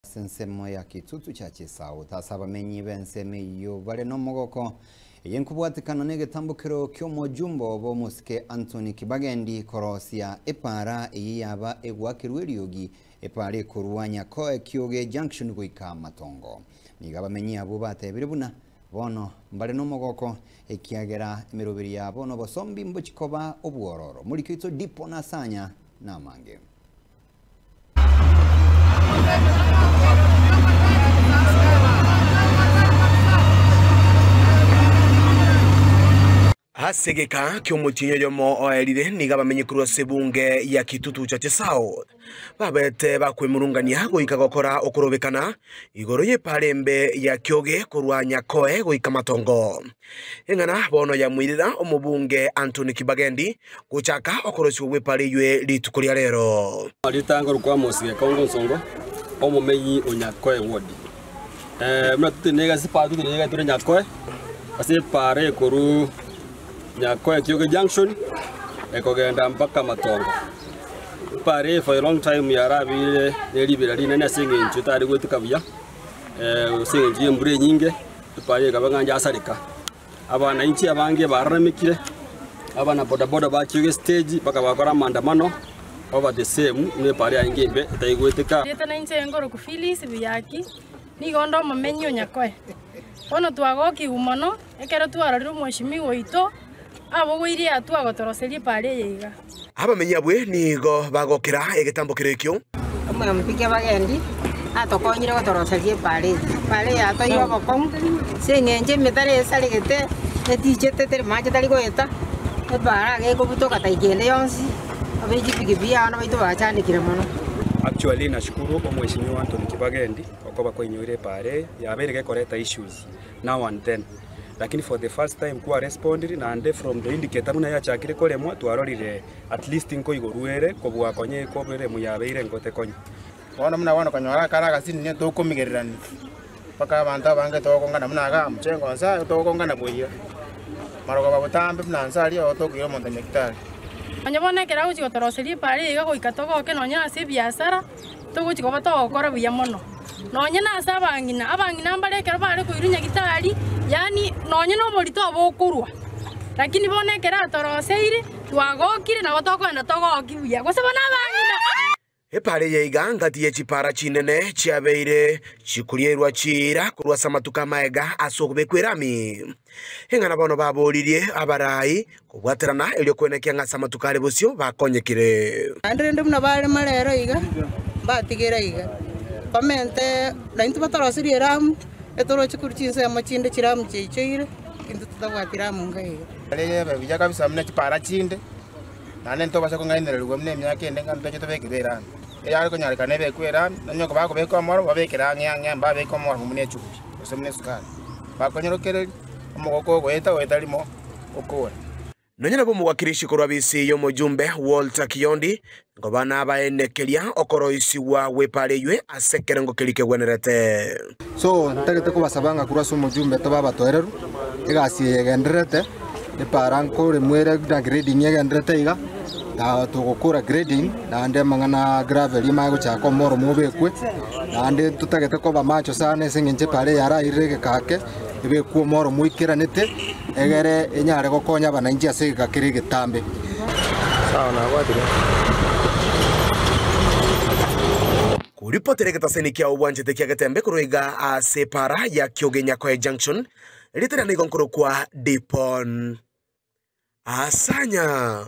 Ase ensemo ya Kitutu Church South, ase abamenyi b'ensemo eyio bare nomogoko, eye nkobwatekana negetambokero ki'omojumbe obo omosike Anthony Kibagendi korosia epaara eyio yaba egwakerwa eriogi epaara ekorwa Nyakoe Kioge Junction goika Matongo. Nigo abamenyi abwo batebire buna bono mbare nomogoko ekiagera emeroberi yabo nobosombi mbochi koba obwororo. Moriki oito Dipo Nasanya namange. Ase egeka ki'omotienyi oyomo oerire nigo abamenyi korwa ase ebunge ya Kitutu Chache South babete bakwemurungania goika gokora okorobekana igoro y'epaara embe ya Kioge korwa Nyakoe goika Matongo. Eng'ana bono yamoirera omobunge Anthony Kibagendi Gochaka okorosigwa gw'epaara eyio rituko ria rero. Ritang'ani rokwa Amos Gekongo Nsongo, omomenyi o Nyakoe Ward. Buna totenenete ase epaara totenenete iga tore Nyakoe, ase epaara ekorwa Nyakoe Kioge Junction ekogenda mpaka Matongo. Epaara eye for a long time yarabeire ne ribera rinene ase eng'encho etari goeteka buya, ase eng'encho ya embura enyinge, epaara eye ekaba ng'a yasareka. Abananchi abange bararamekire, abana bodaboda bachire estage mpaka bakora amaandamano over the same buna epara yarenge embe etaigweteka. Erieta nainche nkorokwa Phyllis Buyaki, nigo onde omomenyi o Nyakoe. Bono twagokigwa mono ekero twarorire omweshimiwa oito abogoirie atua gotoroseria epaara eye iga. Abamenyi abwe nigo bagokera egetambo keria ekio. Omwamopiki abagendi atokonyire gotoroseria epaara eye. Epaara eye yatoeire obokong'u ase eng'encho emetaro esaregete, etichete teri mache tari goeta, epaara iga ekobutoka taika ende yonsi, abe chipikipiki abana baito bachandekire mono. Actually nashukuru omweshimiwa Anthony Kibagendi okoba kwainyoire epaara eye, yabeire gekoreta issues now and then. Lakini for the first time kwa respondiri naende from the indicator buna yachakire koremwa twarorire at least nkoigorwa ere kobua konya ekoberemu yabeire ngote konya. Bono buna bono konyora akare agasinini tokomigererania, mpaka abanto abange togokongana buna igaa mochengo nse aye togokongana boiyo, marogoba botambe buna nse aria oo tokoira omonto nyagitari. Onye bono ekero agochia gotoroseria epaara eye iga goika togoke nonya ase ebiasara, togochia koba togokora buya mono. Nonye nase abang'ina, abang'ina mbare ekero bare koirwa nyagitari, yaani nonye noborito obokorwa, lakini bono ekero atoroseire, twagokire nabo tokogenda togoki buya, gose bono abang'ina. Epaara eye iga ngati ye chipaara chinene chiabeire chikorierwa chiira korwa ase amatuko amaega ase okobekwa erami. Eng'ana bono baboririe abarai kobwaterana erio kwenekia ng'a ase amatuko are bosio bakonyekire. Naende rende buna barema rero iga, mbatigere iga, bamente naintwe batoroserie eramu, etoroche korwa chinsemo chinde chiramu chiaichoire, intwe totabwati ramu nka iga. Ere buya kabisa buna chipara chinde, naende ntobasa kong'ainererigwa buna emiaka ende ng'a ntoche tobekere erami. Eyare konyarekana ebekwe erami, nonya okobakobeka omoro, babekere ang'e ang'e mbabeke omoro buna echumbi, gose buna esukari. Bakonyorokereria, omogoko ogoeta goeta rimo okore. Nonya nabo omowakilishi korwa bisi y'omojumbe Walter Kiyondi nkoba nabaenekeria okoroisigwa gw'epaara eywe ase ekerengo keria kegwenerete. So ntagete kobasaba ng'a korwa ase omojumbe tobe abatoereru, egasi eye egendererete, epaara nkoremwa ere buna grading egendererete iga, na togokora grading naende amang'ana a gravel emanye gochaka omoro obekwe, naende totagete koba macho sana ase eng'encho epaara eye yarairire egeka ake, ebekwe omoro moikeranete, egere enyare gokonya abananchi ase egeka kere egetambe. Sawa nabwatire. Koripotera egetaseni kia obwanchete kia Getembe korwa iga ase epaara ya Kioge Nyakoe Junction, erieta riane nigo nkorokwa Dipon Asanya.